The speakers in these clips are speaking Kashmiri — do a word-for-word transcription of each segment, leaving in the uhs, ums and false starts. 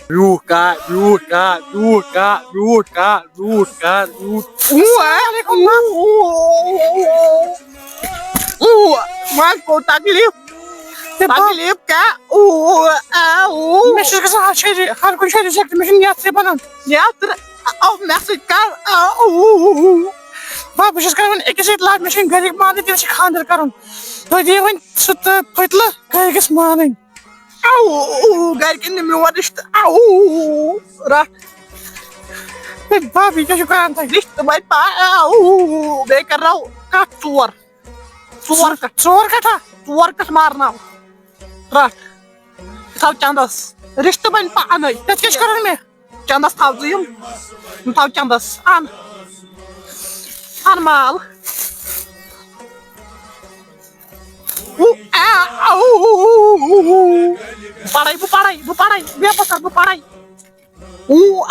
بیوٗٹھ کر، بیوٗٹھ کر، بیوٗٹھ کر، بیوٗٹھ کر، بیوٗٹھ کر، بیوٗٹھ۔ السلام علیکم، میم۔ وۄنۍ گوٚو تکلیٖف۔ ہے، بہٕ تکلیٖف کیٛاہ؟ اوٗ، آ، اوٗ۔ مےٚ چھُ گژھان ہر جایہِ، ہر کُنہِ جایہِ reject، مےٚ چھُنہٕ یَتھ تہِ بَنان۔ یَتھ تہٕ، او، مےٚ سۭتۍ کَر، آ، اوٗ۔ بہٕ، بہٕ چھُس کَران وۄنۍ أکِس سۭتۍ love، مےٚ چھُنہٕ گَرِکۍ مانان، تٔمِس چھِ خانٛدر کَرُن۔ تُہۍ دِیِو وۄنۍ سُہ تہٕ پھٔتلہٕ، گَرِ گٔژھ مانٕنۍ۔ او، او، گرِکٮ۪ن نِم میون رِشتہٕ۔ او، رَٹھ۔ ہے بب، یہِ کیٛاہ چھُ کران تُہۍ؟ رِشتہٕ بَنہِ پا-، او، بیٚیہِ کَرناو کَتھ ژور۔ ژور کَتھ۔ ژور کَتھا؟ ژور کَتھ مارناو۔ رَٹھ۔ یہِ تھاو چَندَس۔ رِشتہٕ بَنہِ پانَے۔ تَتھ کیٛاہ چھُ کران مےٚ؟ چَندَس تھاو ژٕ یِم۔ یِم تھاو چَندَس۔ اَن۔ اَن مال۔ او، آ، او۔ پڑھے، بہٕ پڑھے، بہٕ پڑھے، بے پتھر، بہٕ پڑھے۔ او، آ،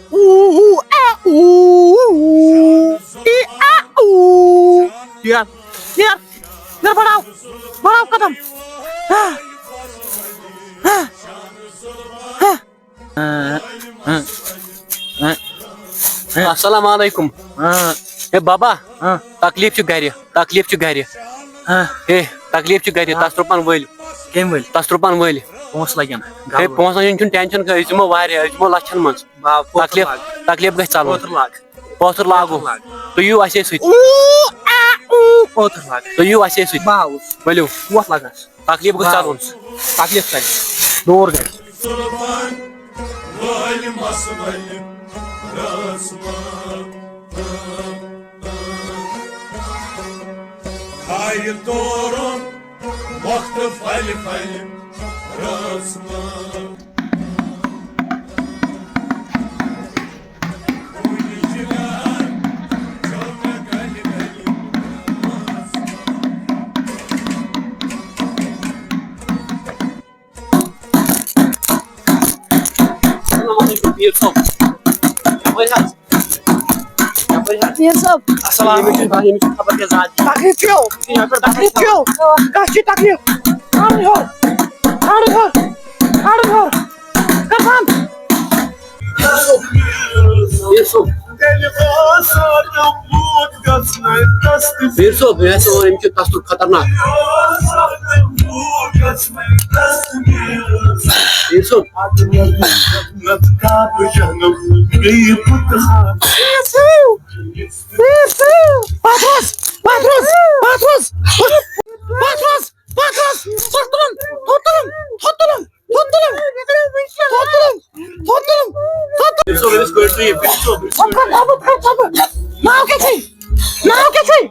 او، آ، او۔ ای، آ، او۔ یار، یار، یار، بڑھاو، بڑھاو قدم۔ ہا، ہا، ہا۔ السلام علیکم۔ ہاں۔ ہے بابا، ہاں۔ تکلیف چھُ گرِ، تکلیف چھُ گرِ۔ ہاں۔ ہے، تکلیف چھُ گرِ، ہاں۔ تصرُفن ؤلۍ۔ کٔمۍ ؤلۍ؟ تصرُفن ؤلۍ۔ پونٛسہٕ لگن۔ ہے، گلہٕ۔ پونٛسن ہُنٛد چھُنہٕ tension کانٛہہ، أسۍ دِمو واریاہ، أسۍ دِمو لَچھن منٛز۔ باو، پوتُر تکلیف، لاگ۔ تکلیف گژھِ ژَلُن۔ پوتُر لاگ۔ پوتُر لاگو۔ پوتُر لاگ۔ تُہۍ یِیِو اَسے سۭتۍ۔ اوٗ، آ، اوٗ۔ پوتُر لاگ۔ تُہۍ یِیِو اَسے سۭتۍ۔ باو۔ ؤلِو۔ وۄتھ لگس۔ تکلیف گوٚژھ ژَلُن۔ تکلیف ژَلہِ۔ دوٗر گژھِ۔ سُلطان وٲلۍ مسہٕ ؤلۍ رٲژ ما۔ ہارِ تورُن وقتہٕ پھلہِ پھلہِ رٲژ ما۔ السلام علیکم، پیٖر صٲب۔ یَپٲرۍ حظ۔ یَپٲرۍ حظ۔ پیٖر صٲب۔ السلام علیکم۔ ییٚمِس چھُ خبر کیٛاہ زیادٕ۔ تکلیٖف چھُ۔ یَپٲرۍ تکلیٖف چھُ۔ کَتھ چھِ تکلیٖف؟ کھالُن ہیوٚر۔ کھالُن ہیوٚر۔ کھالُن ہیوٚر۔ کر بنٛد۔ یوسف۔ یوسف۔ یوسف، مےٚ ہسا ووٚن، أمِس چھُ تستُر خطرناک۔ یوسف۔ یوسف۔ پتھرس، پتھرس، پتھرس، پتھرس، پتھرس، تھوٚد تُلُن، تھوٚد تُلُن، تھوٚد تُلُن۔ تھوٚد تُلُن۔ تھوٚد تُلُن۔ تھوٚد تُلُن۔ تھوٚد تُلُن۔ تھوٚد تُلُن۔ تھوٚد کر، تھوٚد کر، تھوٚد کر۔ ناو کیٛاہ چھُے؟ ناو کیٛاہ چھُے؟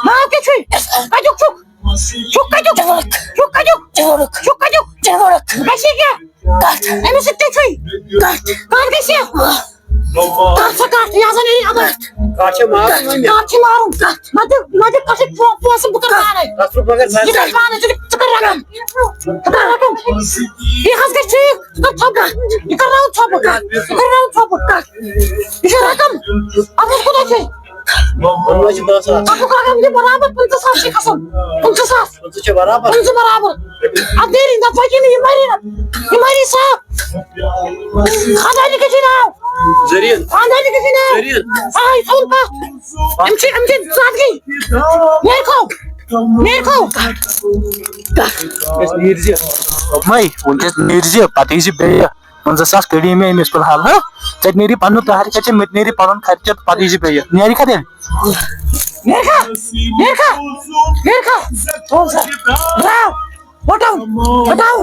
ناو کیٛاہ چھُے؟ کَتیُک چھُکھ؟ چھُکھ کَتیُک؟ چھُکھ کَتیُک؟ چھُکھ کَتیُک؟ گژھِ کیٛاہ؟ کَتھ؟ أمِس سۭتۍ کیٛاہ چھُے؟ کَتھ؟ کَتھ گژھِ؟ کَتھ سا کَتھ؟ یہِ ہسا نیرِ اَمر۔ کَتھ چھِ مارُن وۄنۍ؟ کَتھ چھِ مارُن؟ کَتھ؟ نہ تہِ، نہ تہِ کَتھ چھِ پو-، پونٛسہٕ بہٕ کَرٕ پانَے۔ کَتھ چھُ مگر ژٕ کَر پانَے، ژٕ کَر، ژٕ کَر رَقم۔ ژٕ کَر رَقم۔ یہِ حظ گژھِ ٹھیٖک۔ ژٕ کَر ژھۄپہٕ۔ یہِ کَر راوُن ژھۄپہٕ۔ یہِ کَر راوُن ژھۄپہٕ۔ یہِ چھُ رَقم۔ اَتھ منٛز کوٗتاہ چھُے؟ وۄنۍ ما چھِ دَہ ساس۔ اَتھ گوٚو رَقم، یہِ برابر پٕنٛژٕہ ساس چھِ گژھان۔ پٕنٛژٕہ ساس۔ پٕنٛژٕہ چھِ برابر۔ پٕنٛژٕہ برابر۔ اَتھ نیری نہ پَکی نہٕ، یہِ مَری نہ۔ یہِ مَری صاف۔ خانٛدارنہِ کیٛاہ چھُے ناو؟ زٔریٖن۔ خانٛدارنہِ کیٛاہ چھُے ناو؟ زٔریٖن۔ آ، یہِ تھاوُن پَتھ۔ أمۍ چھِ، أمۍ چھِ سادگی۔ نیرکھو۔ نیرکھو۔ أسۍ نیٖرزِ۔ دوٚپمَے، وٕنکٮ۪س نیٖرزِ، پَتہٕ ییٖزِ بیٚیہِ۔ پٕنٛژٕہ ساس کٔڑی مےٚ أمِس فِلحال، ہہ؟ ژےٚ تہِ نیری پَنُن تحریٖک، ژےٚ مےٚ تہِ نیری پَنُن خرچہٕ، پَتہٕ ییٖزِ بیٚیہِ۔ نیرِ کھا تیٚلہِ؟ نیرِ کھا؟ نیرِ کھا؟ نیرِ کھا؟ درٛاو۔ وۄٹاو۔ وۄٹاو۔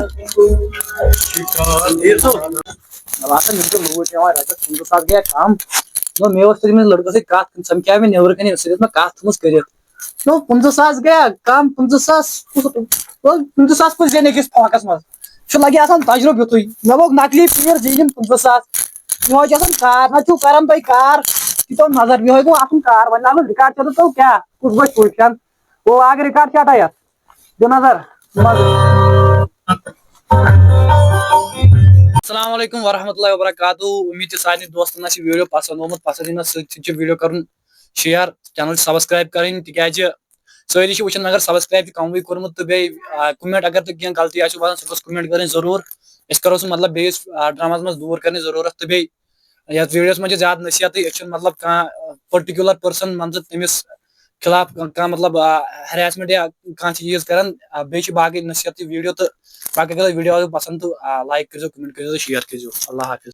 مےٚ باسان، یِم چھِ لوٗکھ یِوان رۄپیَس پٕنٛژٕہ ساس گٔیے کَم۔ نو، مےٚ اوس تٔمِس لٔڑکَس سۭتۍ کَتھ، سَمکھیٛاو مےٚ نیٚبرٕ کَنہِ، أمِس سۭتۍ ٲس مےٚ کَتھ تھٲومٕژ کٔرِتھ۔ نو، پٕنٛژٕہ ساس گٔیا کَم، پٕنٛژٕہ ساس، پٕنٛژٕہ ساس کُس زینہِ أکِس پھاکَس منٛز؟ چھُ لَگہِ آسان تَجرُبہٕ یُتُے۔ مےٚ لوگ نقلی پیٖر زیٖنِم پٕنٛژٕہ ساس۔ یِہوٚے چھُ آسان کار، نَتہٕ چھُو کَران تۄہہِ کار، یہِ تھوٚو نظر، یِہوٚے گوٚو اَصٕل کار۔ وۄنۍ لاگو record کَرُن، تو کیٛاہ، کُس گوٚو پُش کھٮ۪ن؟ لاگ ریکارڈ شاٹا یتھ، دِ نظر۔ السلام علیکم ورحمۃ اللہ وبرکاتہ۔ امید چھِ سارنٕے دوستن آسہِ یہِ ویڈیو پسند آمُت۔ پسند یِنس سۭتۍ سۭتۍ چھِ ویڈیو کرُن شیئر، چینل چھِ سبسکرائب کرٕنۍ، تِکیازِ سٲری چھِ وٕچھان مگر سبسکرائب چھِ کموٕے کوٚرمُت۔ تہٕ بیٚیہِ آ، کمنٹ اگر تۄہہِ کینٛہہ غلطی آسہِ باسان، سُہ گوٚژھ کمنٹ کرٕنۍ ضروٗر۔ أسۍ کرو سُہ مطلب بیٚیِس آ، ڈراماہس منٛز دوٗر کرنٕچ ضروٗرت۔ تہٕ بیٚیہِ یتھ ویڈیوس منٛز چھِ زیادٕ نصیحتٕے، أسۍ چھِنہٕ مطلب کانٛہہ پٔرٹِکیولر پٔرسن، مان ژٕ، تٔمِس خلاف کانٛہہ، کانٛہہ مطلب ہراسمنٹ یا کانٛہہ چیٖز کران۔ آ، بیٚیہِ چھِ باقٕے نصیحت تہِ ویڈیو، تہٕ باقٕے اگر ویڈیو آسیو پسند تہٕ لایک کٔرزیو، کمنٹ کٔرزیو تہٕ شیئر کٔرزیو۔ اللہ حافظ۔